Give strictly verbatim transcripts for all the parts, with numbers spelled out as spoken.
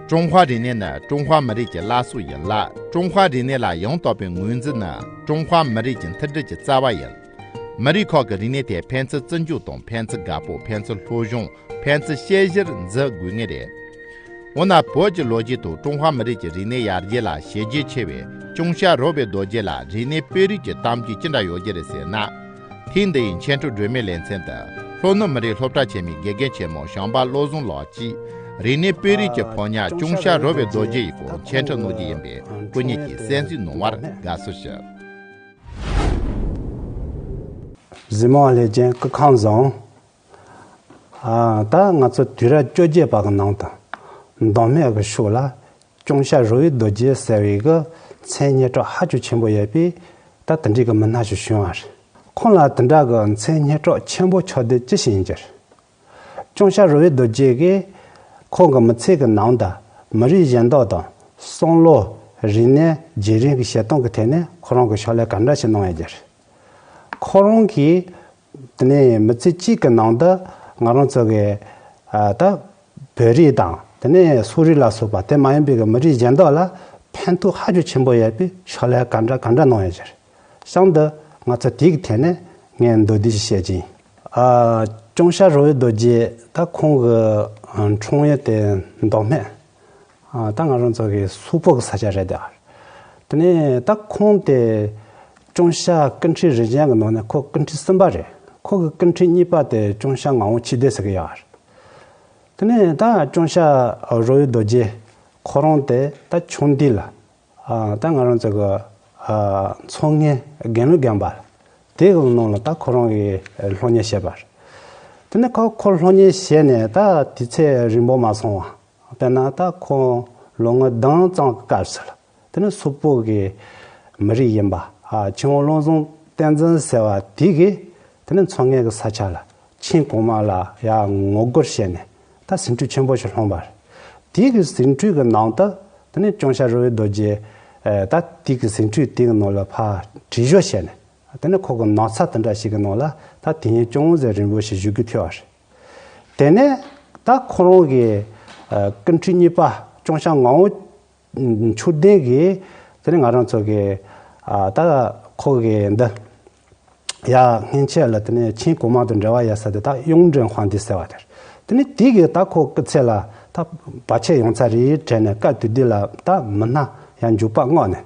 ཀྲུང་ཧྭ་རིག་གནས་ནི་ཀྲུང་ཧྭ་མི་རིགས་ཀྱི་བླ་སྲོག་ཡིན་ལ། ཀྲུང་ཧྭ་རིག་གནས་ལ་ཡང་དག་པའི་ངོས་འཛིན་ནི་ཀྲུང་ཧྭ་མི་རིགས་ཀྱི་མཐུན་སྒྲིལ་གྱི་རྩ་བ་ཡིན། མི་རིགས་ཁག་གི་རིག་གནས་དེ་ཕན་ཚུན་བརྩི་འཇོག་དང་ཕན་ཚུན་དགའ་པོ། ཕན་ཚུན་སློབ་སྦྱོང་། ཕན་ཚུན་དཔྱད་གཞིར་འཛིན་དགོས་ངེས་རེད། འོ་ན་བོད་ཀྱི་ལོ་རྒྱུས་ཐོག་ཀྲུང་ཧྭ་མི་རིགས་ཀྱི་རིག་གནས་ཡར་རྒྱས་ལ་བྱས་རྗེས་ཆེ་བའི་ཅུང་ཤ་རོ་བའི་རྡོ་རྗེ་ལ་རིག་གནས་དཔེ་རིས་ཀྱི་གཏམ་རྒྱུད་ཅི་འདྲ་ཡོད་རྒྱུ་རེད་ཟེར་ན། ཐེངས་འདིའི་འཆད་ཁྲིད་སྒྲོན་མེའི་ལེ་ཚན་དུ་ལྷོ་ནུབ་མི་རིགས་སློབ་གྲྭ་ཆེན་མོའི་དགེ་རྒན་ཆེན་མོ་བྱམས་པ་བློ་བཟང་ལགས་ཀྱིས་རིག་གནས་དཔེ་རིས་ཀྱི་ཕོ་ཉ་ཅུང་ཤ་རོ་བའི་རྡོ་རྗེ་ཡི་སྐོར་འཆད་ཁྲིད་གནང་རྒྱུ་ཡིན་པས། སྐུ་ཉིད་ཀྱིས་གསན་གཟིགས་གནང་བར་དགའ་བསུ་ཞུ། གཟིགས་མོ་བ་ལྷན་རྒྱས་སྐུ་ཁམས་བཟང་། ཨ། ད་ང་ཚོ་དུས་རབས་བཅོ་བརྒྱད་པ་གི་ནང་དུ་མདོ་སྨད་ཀྱི་ཕྱོགས་ལ་ཅུང་ཤ་རོ་བའི་རྡོ་རྗེ་ཟེར་བའི་གི་མཚན་སྙན་གྲགས་ཧ་ཅང་ཆེན་པོ་ཡོད་པས། ད་དེ་འདྲའི་གི་མི་སྣ་ཞིག་བྱུང་བ་རེད། ཁོང་ལ་དེ་འདྲ་གི་མཚན་སྙན་གྲགས་ཆེན་པོ་ཆགས་དེ་ཅི་ཞིག་ཡིན་གྱི་རེད། ཅུང་ཤ་རོ་བའི་རྡོ་རྗེ་གིས་ཁོང་གི་མི་ཚེ་གི་ནང་དུ་མི་རིགས་གཞན་དག་དང་བསམ་བློ། རིག་གནས། བརྒྱུད་རིམ་གྱི་བྱེད་སྟངས་ཀྱི་ཐད་ནས་ཁོ་རང་གི་ཕྱག་ལས་ག་འདྲ་ཞིག་གནང་ཡོད་ཀྱི་རེད། ཁོ་རང་གིས་དེ་ནས་མི་ཚེ་གཅིག་གི་ནང་དུ་ང་རང་ཚོ་གི་ཨ། ད་བོད་རིགས་དང་དེ་ནས་སོག་རིགས་ལ་སོགས་པ་དེ་མ་ཡིན་པའི་གི་མི་རིགས་གཞན་དག་ལ་ཕན་ཐོགས་ཧ་ཅང་ཆེན་པོ་ཡོད་པའི་ཕྱག་ལས་ག་འདྲ་ག་འདྲ་གནང་ཡོད་ཀྱི་རེད། གཤམ་དུ་ང་ཚོ་དེའི་གི་ཐད་ནས་ངས་མདོར་བསྡུས་ཤིག་བཤད་ཀྱི་ཡིན། ཨ། ཅུང་ཤ་རོ་བའི་རྡོ་རྗེ་ད་ཁོང་གི་འཁྲུངས་ཡུལ་དེ་མདོ་སྨད། ཨ། ད་ང་རང་ཚོ་གི་སོག་པོ་གི་ས་ཆ་རེད་དེ། དེ་ནས་ད་ཁོང་དེ་ཅུང་ཤ་སྐུ་ཕྲེང་རིམ་བྱོན་གི་ནང་ནས་ཁོ་སྐུ་ཕྲེང་གསུམ་པ་རེད། ཁོ་གི་སྐུ་ཕྲེང་གཉིས་པ་དེ་ཅུང་ཤ་ངག་དབང་ཆོས་ལྡན་ཟེར་གི་ཡོད་རེད། དེ་ནས་ད་ཅུང་ཤ་རོ་བའི་རྡོ་རྗེ་ཁོ་རང་དེ་ད་ཆུང་དུས་ལ། ཨ། ད་ང་རང་ཚོ་གི་ཨ། མཚོ་སྔོན་དགེ་ལུགས་དགོན་པ་དེ་གི་ནང་ལ་ད་ཁོ་རང་གིས་སློབ་གཉེར་བྱས་པ་རེད། དེ་ནས་ཁོ་ཁོ་སློབ་གཉེར་བྱས་ནས་ད་དུས་ཚོད་རིང་པོ་མ་སོང་བ། དཔེར་ན་ད་ཁོང་ལོ་ངོ་བདུན་ཙམ་གྱི་སྐབས་སུ་ལ་དེ་ནས་སོག་པོ་གི་མི་རིགས་ཡིན་པ། ཨ། ཆེན་པོ་བློ་བཟང་བསྟན་འཛིན་ཟེར་བ་དེ་གིས་དེ་ནས་མཚོ་སྔོན་གྱི་ས་ཆ་ལ་ཆིང་གོང་མ་ལ་ཡར་ངོ་རྒོལ་བྱས་ནས་ད་ཟིང་འཁྲུག་ཆེན་པོ་ཞིག་སློང་བ་རེད། དེ་གི་ཟིང་འཁྲུག་གི་ནང་དུ་དེ་ནས་ཅུང་ཤ་རོ་བའི་རྡོ་རྗེ། ཨ། ད་དེ་གི་ཟིང་འཁྲུག་དེ་གི་ནང་ལ་ཕར་དྲི་བཞོན་བྱས་ནས། དེ་ནས་ཁོ་གི་ན་ཚ་དེ་འདྲ་ཞིག་གི་ནང་ལ་ད་དུས་ཡུན་ཅུང་ཟད་རིང་པོ་ཞིག་བཞུགས་དགོས་ཐུག་པ་རེད། དེ་ནས་ད་ཁོ་རང་གི་ཨ། སྐུ་ཕྲེང་གཉིས་པ་ཅུང་ཤ་ངག་དབང་ཆོས་ལྡན་གྱིས་དེ་ནས་ང་རང་ཚོ་གི་ཨ། ད་ཁོ་གི་འདི་ཡ་སྔོན་ཆད་ལ་དེ་ནས་ཆིང་གོང་མ་དང་འབྲེལ་བ་ཡོད་ས་དེ་ད་གཡུང་དྲུང་དཔལ་ལྡན་ཟེར་བ་དེ་རེད། དེ་ནས་དེ་གི་ད་ཁོ་སྐུ་ཚེ་ལ་ད་བར་ཆད་ཡོང་ཚར་རེད་དྲན་ནས་སྐབས་དེ་དུས་ལ་ད་མི་སྣ་ཡར་འཇུག་པ་མངགས་ནས།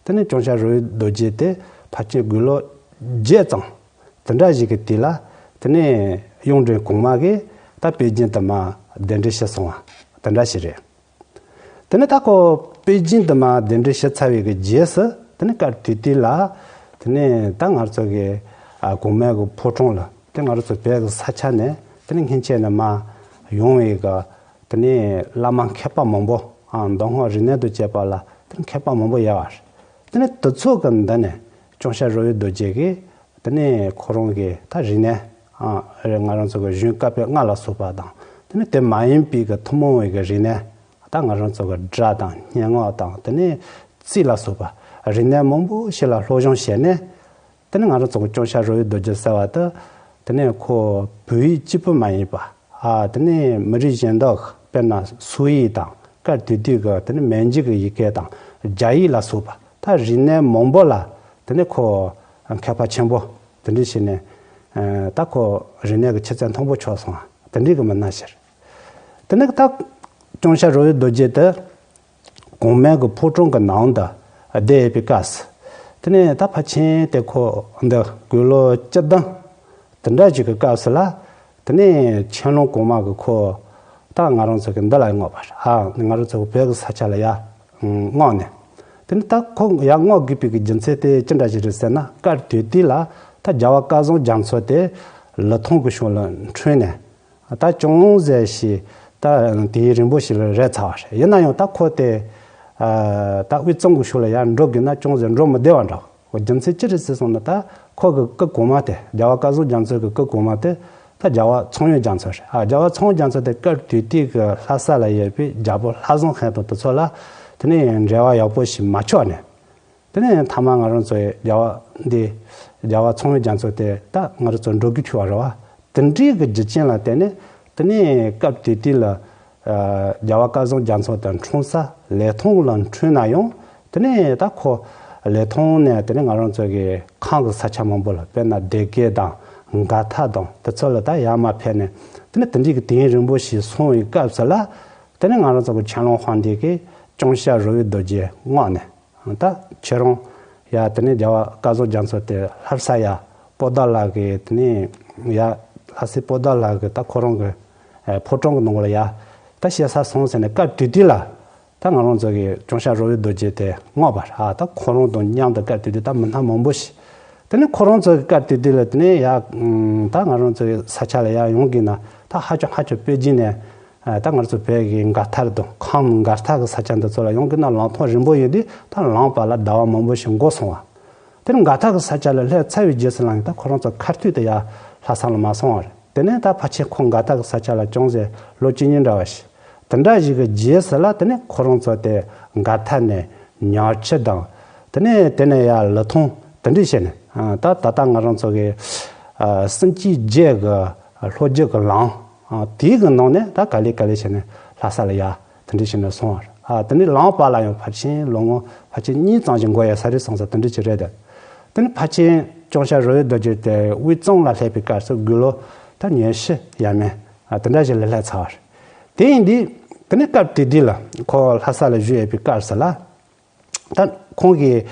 དེ་ནས་ཅུང་ཤ་རོ་བའི་རྡོ་རྗེ་དེ་ཕལ་ཆེར་དགུང་ལོ་བརྒྱད་ཙམ་དེ་འདྲ་ཞིག་གི་དུས་ལ། དེ་ནས་གཡུང་དྲུང་གོང་མ་གིས་ད་པེ་ཅིན་དུ་མར་གདན་འདྲེན་ཞུས་སོང་བ་དེ་འདྲ་ཞིག་རེད། དེ་ནས་ད་ཁོ་པེ་ཅིན་དུ་མར་གདན་འདྲེན་ཞུས་ཚར་བའི་གི་རྗེས་སུ། དེ་ནས་སྐབས་དེ་དུས་ལ། དེ་ནས་ད་ང་ཚོ་གི་ཨ། གོང་མའི་གི་ཕོ་བྲང་ལ་དེ་ང་ཚོ་བོད་གི་ས་ཆ་ནས་དེ་ནས་སྔོན་ཆད་ནས་མར་ཡོང་བའི་གི། དེ་ནས་བླ་མ་མཁས་པ་མང་པོ། ཨ། མདོ་སྔགས་རིག་གནས་དང་བཅས་པ་ལ་དེ་ནས་མཁས་པ་མང་པོ་ཡོད་པ་རེད། དེ་ནས་དེ་ཚོ་གི་མདུན་ནས་ཅུང་ཤ་རོ་བའི་རྡོ་རྗེ་གིས་དེ་ནས་ཁོ་རང་གི་ད་རིག་གནས། ཨ། ང་རང་ཚོ་གི་གཞུང་བཀའ་པོད་ལྔ་ལ་སོགས་པ་དང་། དེ་ནས་དེ་མ་ཡིན་པའི་གི་ཐུན་མོང་བའི་གི་རིག་གནས། ད་ང་རང་ཚོ་གི་སྒྲ་དང་སྙན་ངག་དང་དེ་ནས་རྩིས་ལ་སོགས་པ་རིག་གནས་མང་པོ་ཞིག་ལ་སློབ་སྦྱོང་བྱས་ནས། དེ་ནས་ང་རང་ཚོ་གི་ཅུང་ཤ་རོ་བའི་རྡོ་རྗེ་ཟེར་བ་དེ། དེ་ནས་ཁོ་བོད་ཡིག་གཅིག་པུ་མ་ཡིན་པ། ཨ། དེ་ནས་མི་རིགས་གཞན་དག་དཔེར་ན་སོག་ཡིག་དང་སྐབས་དེ་དུས་ཀྱི་དེ་ནས་མན་ཇུ་གི་ཡི་གེ་དང་རྒྱ་ཡིག་ལ་སོགས་པ་ད་རིག་གནས་མང་པོ་ལ་དེ་ནས་ཁོ་མཁས་པ་ཆེན་པོ་དེ་འདྲ་བྱས་ནས། ཨ། ད་ཁོ་རིག་གནས་ཀྱི་ཆུ་ཚད་མཐོན་པོ་ཆགས་སོང་བ་དེ་འདྲའི་གི་མི་སྣ་ཞིག་རེད། དེ་ནས་ད་ཅུང་ཤ་རོ་བའི་རྡོ་རྗེ་དེ་གོང་མའི་གི་ཕོ་བྲང་གི་ནང་དུ་བསྡད་ཡོད་པའི་སྐབས་སུ། དེ་ནས་ད་ཕལ་ཆེར་དེ་ཁོ་འདི་དགུང་ལོ་བཅུ་བདུན་དེ་འདྲ་ཞིག་གི་སྐབས་སུ་ལ། དེ་ནས་ཆན་ལུང་གོང་མ་གིས་ཁོ་ད་ང་རང་ཚོ་གི་འདི་ལ་མངགས་པ་རེད། ཨ། ང་རང་ཚོ་གི་བོད་ཀྱི་ས་ཆ་ལ་ཡར་མངགས་ནས། དེ་ནས་ད་ཁོ་ཡར་མངགས་དགོས་པའི་གི་རྒྱུ་མཚན་དེ་ཅི་འདྲ་ཞིག་རེད་ཟེར་ན། སྐབས་དེ་དུས་ལ་ད་རྒྱལ་བ་སྐལ་བཟང་རྒྱ་མཚོ་དེ་ལི་ཐང་གི་ཕྱོགས་ལ་འཁྲུངས་ནས། ད་ཅུང་ཟད་ཞིག་ད་དུས་ཡུན་རིང་པོ་ཞིག་ལ་རེད་ཚར་བ་རེད། ཡིན་ན་ཡང་ད་ཁོ་དེ་ཨ་ད་དབུས་གཙང་གི་ཕྱོགས་ལ་ཡར་འགྲོ་དགོས་ན་ཅུང་ཟད་འགྲོ་མི་བདེ་བ་འདྲ་བོ། རྒྱུ་མཚན་ཅི་རེད་ཟེར་སོང་ན། ད་ཁོ་གི་སྐུ་གོང་མ་དེ། རྒྱལ་བ་སྐལ་བཟང་རྒྱ་མཚོ་གི་སྐུ་གོང་མ་དེ་ད་རྒྱལ་བ་ཚངས་དབྱངས་རྒྱ་མཚོ་རེད། ཨ། རྒྱལ་བ་ཚངས་དབྱངས་རྒྱ་མཚོ་དེ་སྐབས་དེ་དུས་ཀྱི་ལྷ་ས་ལ་ཡོད་པའི་རྒྱལ་པོ་ལྷ་བཟང་ཧན་དང་དེ་ཚོ་ལ་དེ་ནས་འབྲེལ་བ་ཡག་པོ་ཞིག་མ་ཆགས་ནས། དེ་ནས་མཐའ་མ་ང་རང་ཚོའི་རྒྱལ་བ་འདི་རྒྱལ་བ་ཚངས་དབྱངས་རྒྱ་མཚོ་དེ་ད་ང་རང་ཚོ་འགྲོ་དགོས་ཐུག་པ་རེད་བ། དེ་འདྲའི་གི་རྒྱུ་རྐྱེན་ལ་བརྟེན་ནས། དེ་ནས་སྐབས་དེ་དུས་ལ་ རྒྱལ་བ་སྐལ་བཟང་རྒྱ་མཚོ་དང་འཁྲུངས་ས་ལི་ཐང་ལ་འཁྲུངས་ན་ཡང་དེ་ནས་ད་ཁོ་ལི་ཐང་ནས་དེ་ནས་ང་རང་ཚོ་གི་ཁམས་ཀྱི་ས་ཆ་མང་པོ་ལ་དཔེར་ན་སྡེ་དགེ་དང་མགར་ཐང་དང་དེ་ཚོ་ལ་ད་ཡར་མར་ཕེབས་ནས་དེ་ནས་དེ་འདྲའི་གི་དུས་ཡུན་རིང་པོ་ཞིག་སོང་བའི་སྐབས་སུ་ལ་དེ་ནས་ང་རང་ཚོ་གི་ཆན་ལུང་དཔལ་ལྡན་གྱིས་ལྕང་སྐྱ་རོལ་བའི་རྡོ་རྗེ་མངགས་ནས། ད་ཁྱེད་རང་ཡ་དེ་ནས་རྒྱལ་བ་སྐལ་བཟང་རྒྱ་མཚོ་དེ་ལྷ་ས་ཡ་པོ་ཏཱ་ལ་གི་དེ་ནས་ཡ་ལྷ་སའི་པོ་ཏཱ་ལ་གི་ད་ཁོ་རང་གི་ཨེ་ཕོ་བྲང་གི་ནང་ལ་ཡ་ད་བཤད་ས་སོང་ཟེར་ནས་སྐབས་དེ་དུས་ལ་ད་ང་རང་ཚོ་གི་ལྕང་སྐྱ་རོལ་བའི་རྡོ་རྗེ་དེ་མངགས་པ་རེད། ཨ་ད་ཁོ་རང་དང་མཉམ་དུ་སྐབས་དེ་དུས་ད་མི་སྣ་མང་པོ་ཞིག་དེ་ནས་ཁོ་རང་ཚོ་གི་སྐབས་དེ་དུས་ལ་དེ་ནས་ཡ་ད་ང་རང་ཚོ་གི་ས་ཆ་ལ་ཡ་ཡོང་གི་ན་ད་ཧ་ཅང་ཧ་ཅང་དཔེ་རྒྱུད་ནས། ད་ང་ཚོ་བོད་ཀྱི་མགར་ཐང་དང་ཁམས་མགར་ཐང་གི་ས་ཆ་འདི་ཚོ་ལ་ཡོང་གི་ན་ལམ་ཐོག་རིང་པོ་ཡོད་དུས་ད་ལམ་བར་ལ་ཟླ་བ་མང་པོ་ཞིག་འགོར་སོང་བ། དེ་ནས་མགར་ཐང་གི་ས་ཆ་ལ་སླེབས་ཚར་བའི་རྗེས་སུ་ལ་ད་ཁོ་རང་ཚོ་ཁ་ཐུག་ཏུ་ཡར་ལྷ་ས་ལ་མ་སོང་བ་རེད། དེ་ནས་ད་ཕལ་ཆེར་ཁོ་མགར་ཐང་གི་ས་ཆ་ལ་ཅུང་ཟད་ལོ་གཅིག་གཉིས་འདྲ་བ་ཞིག་དེ་འདྲ་ཞིག་གི་རྗེས་སུ་ལ་དེ་ནས་ཁོ་རང་ཚོ་དེ་མགར་ཐང་ནས་ཉག་ཆུ་དང་དེ་ནས་དེ་ནས་ཡར་ལི་ཐང་དེ་འདྲ་བྱས་ནས་ད་ད་ལྟ་ང་རང་ཚོ་གི་སེམས་ཅན་བརྒྱད་ཀྱི་ལྷོ་རྒྱུད་ཀྱི་ལམ། ཨ། དེའི་གི་ནང་ནས་ད་ག་ལེ་ག་ལེ་བྱས་ནས་ལྷ་ས་ལ་ཡ་དེ་འདྲ་བྱས་ནས་སོང་བ་རེད། ཨ། དེ་ནས་ལམ་བར་ལ་ཡང་ཕལ་ཆེར་ལོ་ངོ་ཕལ་ཆེར་གཉིས་ཙམ་ཞིག་འགོར་ཡ་ས་རེད་སོང་ས་དེ་འདྲ་ཅིག་རེད་དེ། དེ་ནས་ཕལ་ཆེར་ལྕང་སྐྱ་རོལ་བའི་རྡོ་རྗེ་དེ་དབུས་གཙང་ལ་སླེབས་པའི་སྐབས་སུ་དགུང་ལོ་ད་ཉི་ཤུ་ཡས་མས། ཨ། དེ་འདྲ་ཞིག་ལ་སླེབས་ཚར་བ་རེད། དེ་ཡིན་དུས་དེ་ནས་སྐབས་དེ་དུས་ལ་ཁོ་ལྷ་ས་ལ་བཞུགས་ཡོད་པའི་སྐབས་སུ་ལ། ད་ཁོང་གིས་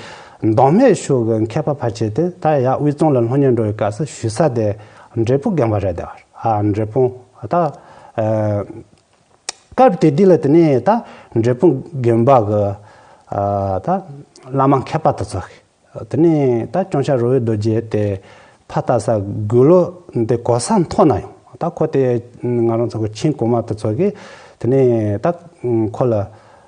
མདོ་སྨད་ཕྱོགས་ཀྱི་མཁས་པ་ཕལ་ཆེར་དེ་ད་ཡར་དབུས་གཙང་ལ་སློབ་གཉེར་འགྲོ་བའི་སྐབས་སུ་བཞུགས་ས་དེ་འབྲས་སྤུངས་དགོན་པ་རེད་དེ། ཨ། འབྲས་སྤུངས་ད་ཨ་སྐབས་དེ་དུས་ལ་དེ་ནས་ད་འབྲས་སྤུངས་དགོན་པ་གི་ཨ་ད་བླ་མ་མཁས་པ་དེ་ཚོ་གིས་དེ་ནས་ད་ལྕང་སྐྱ་རོལ་བའི་རྡོ་རྗེ་དེ་ཕ་ལྟ་ས་དགུང་ལོ་འདི་གོ་ས་མཐོ་ན་ཡང་ད་ཁོ་དེ་ང་རང་ཚོ་གི་ཆིང་གོང་མ་དེ་ཚོ་གིས་དེ་ནས་ད་ཁོ་ལ།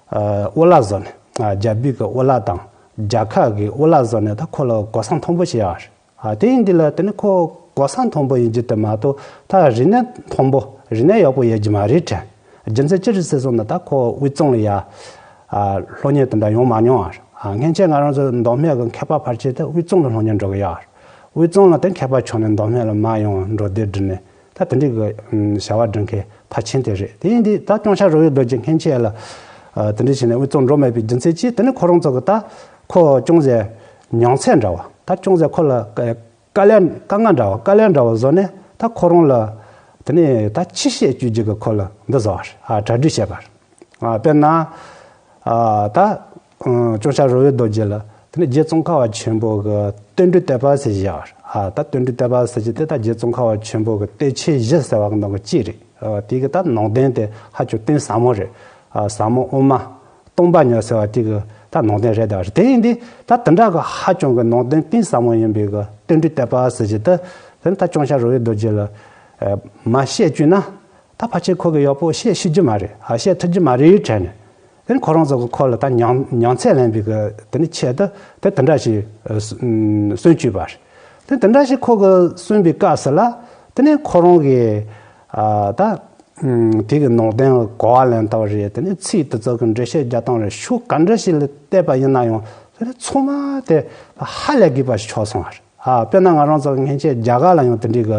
ཨ། དབུ་བླ་བཟོ་ནས། ཨ། རྒྱལ་པོའི་གི་དབུ་བླ་དང་རྒྱལ་ཁབ་ཀྱི་དབུ་བླ་བཟོ་ནས་ད་ཁོ་ལ་གོ་ས་མཐོན་པོ་ཞིག་ཡོད་རེད། ཨ། དེ་ཡིན་དུས་ལ་དེ་ནི་ཁོ་གོ་ས་མཐོན་པོ་ཡིན་རྒྱུ་དེ་མ་གཏོགས་ད་རིག་གནས་མཐོན་པོ་རིག་གནས་ཡག་པོ་ཡོད་རྒྱུ་མ་རེད་དྲན། རྒྱུ་མཚན་ཅི་རེད་ཟེར་སོང་ན་ད་ཁོ་དབུས་གཙང་ལ་ཡ། ཨ། སློབ་གཉེར་དེ་འདྲ་ཡོང་མ་མྱོང་བ་རེད། ཨ། སྔན་ཆད་ང་རང་ཚོ་མདོ་སྨད་ཀྱི་མཁས་པ་ཕལ་ཆེར་དེ་དབུས་གཙང་ལ་སློབ་གཉེར་འགྲོ་གི་ཡོད་རེད། དབུས་གཙང་ལ་དེ་མཁས་པ་ཆགས་ནས་མདོ་སྨད་ལ་མར་ཡོང་འགྲོ་སྡོད་འགྲོ་ནས། ད་དེ་འདྲའི་གི་བྱ་བ་སྒྲུབ་མཁན་ཕལ་ཆེར་དེ་རེད། དེ་ཡིན་དུས་ད་ལྕང་སྐྱ་རོལ་བའི་རྡོ་རྗེ་སྔན་ཆད་ལ་ཨ་དེ་འདྲ་བྱས་ནས་དབུས་གཙང་འགྲོ་མེད་པའི་རྒྱུ་མཚན་གྱིས་དེ་ནི་ཁོ་རང་ཚོ་གི་ད་ཁོ་ཅུང་ཟད་མྱོང་ཚད་འདྲ་བ། ད་ཅུང་ཟད་ཁོ་ལ་དཀའ་ལས་དཀའ་ངལ་འདྲ་བ་དཀའ་ལས་འདྲ་བ་བཟོ་ནས་ད་ཁོ་རང་ལ་དེ་ནས་ད་ཅི་བཤད་བཅུག་རྒྱུ་གི་ཁོ་ལ་འདི་བཟོ་བ་རེད། ཨ་གྲ་སྒྲིག་བྱས་པ་རེད། ཨ་དཔེར་ན། ཨ་ད་ཨ་ལྕང་སྐྱ་རོལ་བའི་རྡོ་རྗེ་ལ་དེ་ནས་རྗེ་ཙོང་ཁ་པ་ཆེན་པོ་གི་བསྟན་འགྲོའི་བསྟོད་པ་ཟེར་བཞག་ཨ་ད་བསྟན་འགྲོའི་བསྟོད་པ་ཟེར་གྱི་དེ་ད་རྗེ་ཙོང་ཁ་པ་ཆེན་པོ་གི་བསྟོད་ཆེན་བཞི་ཟེར་བ་གི་ནང་གི་གཅིག་རེད། ཨ་དེ་གི་ད་ནང་དོན་དེ་ཧ་ཅང་གཏིང་ཟབ་མོ་རེད། ཨ་ཟབ་མོ་དབུ་མ་སྟོང་པ་ཉིད་ཟེར་བ་དེ་གི་ད་ནང་དོན་རེད་ད་རེད། དེ་ཡིན་དུས་ད་དེ་འདྲ་གི་ཧ་ཅང་གི་ནང་དོན་གཏིང་ཟབ་མོ་ཡིན་པའི་གི་བསྟན་འགྲོའི་བསྟོད་པ་ཟེར་གྱི་དེ་དེ་ནི་ད་ལྕང་སྐྱ་རོལ་བའི་རྡོ་རྗེ་ལ་ཨ་མ་བཤད་བཅུག་ན། ད་ཕལ་ཆེར་ཁོ་གིས་ཡག་པོ་བཤད་ཤེས་རྒྱུ་མ་རེད། ཨ་བཤད་ཐུབ་རྒྱུ་མ་རེད་དྲན་ནས། དེ་ནི་ཁོ་རང་ཚོ་གིས་ཁོ་ལ་ད་མྱོང་མྱོང་ཚད་ལེན་པའི་གི་དེ་ནི་ཆེད་དུ་དེ་དེ་འདྲ་ཞིག་ཨ་སུ་ཨུམ་གསུངས་བཅུག་པ་རེད། དེ་དེ་འདྲ་ཞིག་ཁོ་གིས་གསུངས་པའི་སྐབས་སུ་ལ་དེ་ནི་ཁོ་རང་གིས་ཨ་ད་ཨུམ་དེ་གི་ནང་དོན་གོ་བ་ལེན་སྟངས་རེད། དེ་ནི་ཚིག་དེ་ཚོ་གི་འགྲེལ་བཤད་རྒྱག་སྟངས་རེད། ཕྱོགས་ག་འདྲ་ཞིག་ལ་བལྟས་པ་ཡིན་ན་ཡང་དེ་ནི་ཚང་མ་དེ་ཧ་ལས་དགོས་པ་ཞིག་ཆགས་སོང་བ་རེད། ཨ་དཔེར་ན་ང་རང་ཚོ་སྔན་ཆད་རྒྱ་གར་ལ་ཡང་དེ་འདྲའི་གི་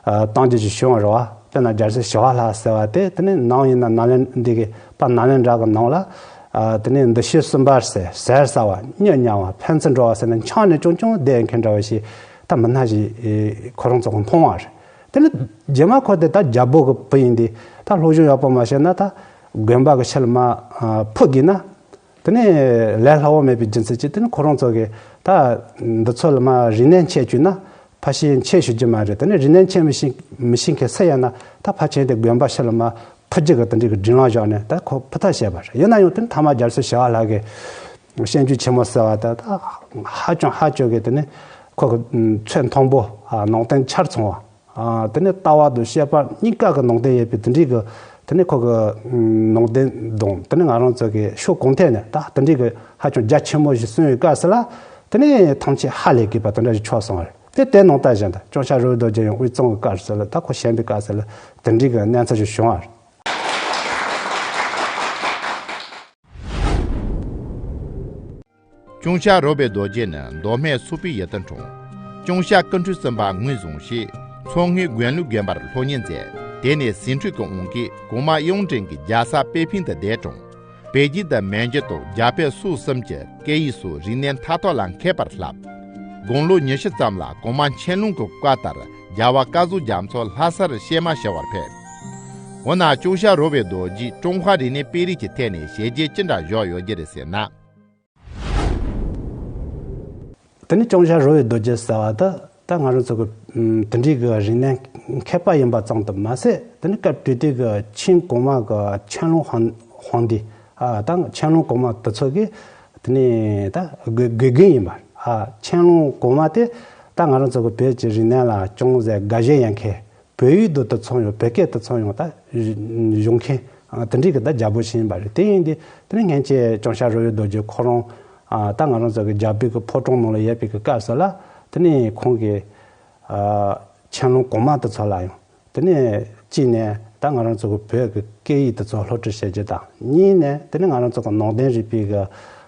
ཨ་གཏམ་རྒྱུད་ཅིག་བྱུང་བ་རེད་བ། དཔེར་ན་རྒྱལ་སྲས་ཞི་བ་ལྷ་ཟེར་བ་དེ་དེ་ནས་ནམ་ཡིན་ན་ནཱ་ལེན་འདི་གི་དཔལ་ནཱ་ལེནྡྲ་གི་ནང་ལ་ཨ་དེ་ནས་འདུ་ཤེས་གསུམ་པ་ཟེར་ཟུར་ཟ་བ་གཉིད་ཉལ་བ་ཕན་ཚུན་འགྲོ་བ་ཟེར་ནས་འཁྱམས་ནས་ཅུང་ཅུང་བསྡད་མཁན་འདྲ་བ་ཞིག་ད་མི་སྣ་ཞིག་ཨེ་ཁོ་རང་ཚོ་གི་མཐོང་བ་རེད། དེ་ནས་རྗེས་མ་ཁོ་དེ་ད་རྒྱལ་པོ་གི་བུ་ཡིན་དུས་ད་སློབ་སྦྱོང་ཡག་པོ་མ་བྱས་ན་ད་དགོན་པ་གི་ཕྱི་ལ་མར་ཨ་འཕུར་དགོས་ན། དེ་ནས་ལས་སླ་བོ་མེད་པའི་རྒྱུ་མཚན་གྱིས་དེ་ནས་ཁོ་རང་ཚོ་གིས་ད་འདི་ཚོ་ལ་མར་རིག་གནས་འཁྱེར་བཅུག་ན་ཕལ་ཆེར་འཁྱེར་ཤེས་རྒྱུ་མ་རེད། དེ་ནས་རིག་གནས་འཁྱེར་མི་ཤེས་མི་ཤེས་མཁན་སུ་ཡིན་ན་ད་ཕལ་ཆེར་དེ་དགོན་པ་ཕྱི་ལ་མར་འཕུར་རྒྱུ་གི་དེ་འདྲའི་གི་སྒྲིག་ལམ་བཞག་ནས་ད་ཁོ་འཕུར་ཐབས་བྱས་པ་རེད། ཡིན་ན་ཡང་དེ་ནས་མཐའ་མ་རྒྱལ་སྲས་ཞི་བ་ལྷ་གིས་སྤྱོད་འཇུག་ཆེན་མོ་ཟེར་བ་དེ་ད་ཧ་ཅང་ཧ་ཅང་གི་དེ་ནས་ཁོ་གི་ཚད་མཐོན་པོ་ནང་དོན་ཆ་ཚང་བ། ཨ་དེ་ནས་ལྟ་བ་དང་བཤད་པ་གཉིས་ཀ་གི་ནང་དོན་ཡོད་པའི་དེ་འདྲའི་གི་དེ་ནས་ཁོ་གི་ནང་དོན་དང་དེ་ནས་ང་རང་ཚོ་གི་ཕྱོགས་གང་ཐད་ནས་ད་དེ་འདྲའི་གི་ཧ་ཅང་རྒྱ་ཆེན་མོ་ཞིག་གསུངས་ཡོད་སྐབས་སུ་ལ་དེ་ནས་ཐམས་ཅད་ཧ་ལས་དགོས་པ་དེ་འདྲ་ཞིག་ཆགས་སོང་བ་རེད། དེ་དེ་ནང་ལྟར་བཞིན་དུ་ལྕང་སྐྱ་རོལ་བའི་རྡོ་རྗེ་ཡང་དབུས་གཙང་གི་སྐབས་སུ་ལ་ད་ཁོ་བྱོན་པའི་སྐབས་སུ་ལ་དེ་འདྲའི་གི་གནས་ཚུལ་ཞིག་བྱུང་བ་རེད། ལྕང་སྐྱ་རོལ་པའི་རྡོ་རྗེ་ནི་མདོ་སྨད་སུམ་པའི་ཡུལ་དུ་འཁྲུངས། ལྕང་སྐྱ་ཀུན་འཕྲོད་གསུམ་པ་ངོས་བཟུང་ཞེས་མཚོ་སྔོན་དགུང་ལོའི་དགོན་པར་སློབ་གཉེར་མཛད། དེ་ནས་ཟིང་འཁྲུག་གི་དབང་གིས་གོང་མ་གཡུང་དྲུང་གི་རྒྱལ་ས་པེ་ཕིང་དུ་བསྡད་རུང་། པེ་ཅིན་དང་མན་ཇུ་དང་རྒྱ་བོད་སོག་གསུམ་གྱི་སྐད་ཡིག་སོགས་རིག་གནས་མཐའ་ཐོག་ལ་མཁས་པར་བསླབས། དགུང་ལོ་ཉི་ཤུ་ཙམ་ལ་གོང་མ་ཆན་ལུང་གི་བཀའ་ལྟར་རྒྱལ་བ་སྐལ་རྫོགས་རྒྱ་མཚོ་ལྷ་སར་གཤེད་མ་ཞུ་བར་ཕེབས། འོ་ན་ལྕོང་ཤ་རོ་བའི་རྡོ་རྗེས་ཀྲུང་ཧྭ་རིག་གནས་སྤེལ་རེས་ཀྱི་ཐད་ནས་བྱས་རྗེས་ཅི་འདྲ་བཞག་ཡོད་ཀྱི་རེད་ཟེར་ན། དེ་ནི་ལྕོང་ཤ་རོ་བའི་རྡོ་རྗེ་ཟེར་བ་དེ་ད་ང་རང་ཚོ་གི་ཨམ་དེ་འདྲའི་གི་རིག་གནས་མཁས་པ་ཡིན་པ་ཙམ་དུ་མ་ཟད། དེ་ནི་སྐབས་དེ་དུས་ཀྱི་ཆིན་གོང་མ་གི་ཆན་ལུང་ཧོང་ཧོང་ཏི། ཨ་ད་ཆན་ལུང་གོང་མ་དེ་ཚོ་གི་དེ་ནི་ད་དགེ་དགེ་རྒན་ཡིན་པ། ཨ་ཆན་ལུང་གོང་མ་དེ་ད་ང་རང་ཚོ་གི་བོད་ཀྱི་རིག་གནས་ལ་ཅུང་ཟད་དགའ་ཞེན་ཡོད་མཁན། བོད་ཡིག་དང་དེ་ཚོ་ཡང་བོད་སྐད་དེ་ཚོ་ཡང་ད་ཡོང་མཁན་དེ་འདྲའི་གི་ད་རྒྱལ་པོ་ཞིག་ཡིན་པ་རེད། དེ་ཡིན་དུས་དེ་ནི་སྔན་ཆད་ལྕོང་ཤ་རོ་བའི་རྡོ་རྗེ་ཁོ་རང་ཨ་ད་ང་རང་ཚོ་གི་རྒྱལ་པོའི་གི་ཕོ་བྲང་ནང་ལ་ཡོད་པའི་གི་སྐབས་སུ་ལ། དེ་ནི་ཁོང་གིས་ཨ་ཆན་ལུང་གོང་མ་དེ་ཚོ་ལ་ཡང་དེ་ནི་གཅིག་ནས་ད་ང་རང་ཚོ་གི་བོད་ཀྱི་སྐད་ཡིག་དེ་ཚོ་སློབ་ཁྲིད་བྱེད་རྒྱུ་དང་། གཉིས་ནས་དེ་ནི་ང་རང་ཚོ་གི་ནང་བསྟན་རིག་པའི་གི་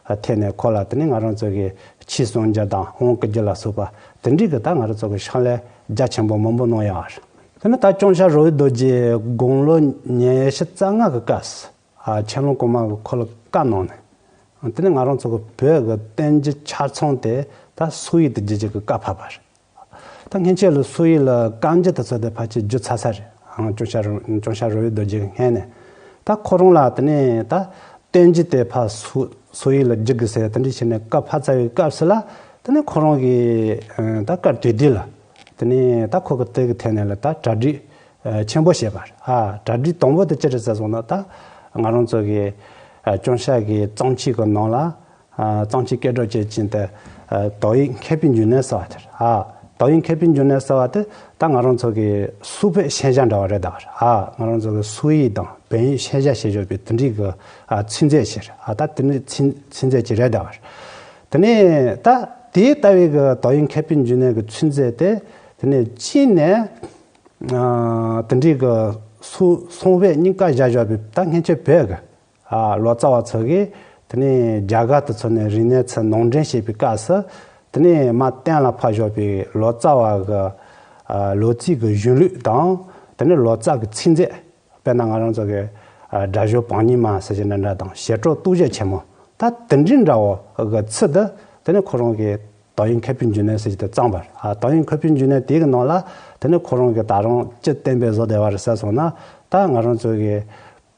ཐད་ནས་ཁོ་ལ་དེ་ནི་ང་རང་ཚོ་གི་ཆོས་སྲུང་རྒྱུ་དང་དབང་བསྐུར་རྒྱུ་ལ་སོགས་པ་དེ་འདྲའི་གི་ད་ང་རང་ཚོ་གི་ཕྱག་ལས་རྒྱ་ཆེན་པོ་མང་པོ་གནང་ཡོད་རེད། དེ་ནི་ད་ལྕོང་ཤ་རོ་བའི་རྡོ་རྗེ་དགུང་ལོ་ཉི་ཤུ་རྩ་ལྔ་གི་སྐབས་སུ་ཨ་ཆན་ལུང་གོང་མ་གིས་ཁོ་ལ་བཀའ་གནང་ནས། དེ་ནི་ང་རང་ཚོ་གི་བོད་ཀྱི་བསྟན་བཅོས་ཆ་ཚང་དེ་ད་སོག་ཡིག་ཏུ་བསྒྱུར་རྒྱུ་གི་བཀའ་ཕབ་པ་རེད། ད་སྔན་ཆད་ལ་སོག་ཡིག་ལ་བཀའ་འགྱུར་དེ་ཚོ་དེ་ཕལ་ཆེར་བསྒྱུར་ཚར་ས་རེད། ཨང་ལྕོང་ཤ་རོ་ལྕོང་ཤ་རོ་བའི་རྡོ་རྗེ་གི་སྔོན་ནས། ད་ཁོ་རང་ལ་དེ་ནས་ད་བསྟན་འགྱུར་དེ་ཕར་སོག་སོག་ཡིག་ལ་བསྒྱུར་དགོས་ཟེར་དེ་འདྲ་བྱས་ནས་བཀའ་ཕབ་ཚར་བའི་སྐབས་སུ་ལ། དེ་ནས་ཁོ་རང་གིས་ཨ་ད་སྐབས་དེ་དུས་ལ་དེ་ནས་ད་ཁོ་གི་དེ་གི་ཐད་ནས་ལ་ད་གྲ་སྒྲིག་ཨ་ཆེན་པོ་བྱས་པ་རེད། ཨ་གྲ་སྒྲིག་དང་པོ་དེ་ཅི་རེད་ཟེར་སོང་ན། ད་ང་རང་ཚོ་གི་ཨ་ལྕོང་ཤ་གི་གཙང་ཆུ་གི་ནང་ལ། ཨ་གཙང་ཆུ་སྐྱེ་འགྲོ་བཅས་ཀྱི་དེ་ཨ་དོ་དབྱིངས་མཁས་པའི་འབྱུང་གནས་ཟེར་བ་དེ་རེད། ཨ་དོ་དབྱིངས་མཁས་པའི་འབྱུང་གནས་ཟེར་བ་དེ་ད་ང་རང་ཚོ་གི་སོག་པོའི་ཤན་སྦྱར་འདྲ་བ་རེད་ད་བ་རེད། ཨ་ང་རང་ཚོ་གི་སོག་ཡིག་དང་བོད་ཡིག་ཤན་སྦྱར་བྱེད་ཆོག་པའི་དེ་འདྲའི་གི་ཨ་ཚིག་མཛོད་ཅིག་རེད། ཨ་ད་དེ་འདྲའི་ཚིག་ཚིག་མཛོད་ཅིག་རེད་ད་བ་རེད། དེ་ནས་ད་དེའི་ལྟ་བའི་གི་དོ་དབྱིངས་མཁས་པའི་འབྱུང་གནས་ཀྱི་ཚིག་མཛོད་དེ་དེ་ནས་གཅིག་ནས་ཨ་དེ་འདྲའི་གི་སོག་སོག་བོད་གཉིས་ཀ་སྦྱར་བཞག་པའི་ད་སྔན་ཆད་བོད་གི་ཨ་ལོ་ཙཱ་བ་ཚོ་གིས་དེ་ནས་རྒྱ་གར་དུ་ཚུར་ནས་རིག་གནས་ཚུར་ནང་འདྲེན་བྱེད་པའི་སྐབས་སུ། དེ་ནས་མར་གཏན་ལ་ཕབ་བཞག་པའི་ལོ་ཙཱ་བ་གི་ཨ་ལོ་ཙཱའི་གི་གཞུང་ལུགས་དང་། དེ་ནས་ལོ་ཙཱ་གི་ཚིག་མཛོད། དཔེར་ན་ང་རང་ཚོ་གི་ཨ་སྒྲ་སྦྱོར་བང་སྙིང་མ་ཟེར་གྱི་འདྲ་འདྲ་དང་། བྱེ་བྲག་རྟོགས་བརྗོད་ཆེན་མོ། ད་དེ་འདྲའི་འདྲ་བོ་གི་ཚིག་དེ་དེ་ནས་ཁོ་རང་གིས་དོ་དབྱིངས་མཁས་པའི་འབྱུང་གནས་ཟེར་གྱི་དེ་བརྩམས་པ་རེད། ཨ་དོ་དབྱིངས་མཁས་པའི་འབྱུང་གནས་དེ་གི་ནང་ལ་དེ་ནས་ཁོ་རང་གིས་ད་རུང་ཅི་གཏན་འབེབས་བཟོ་བསྡད་པ་རེད་ཟེར་སོང་ན། ད་ང་རང་ཚོ་གི་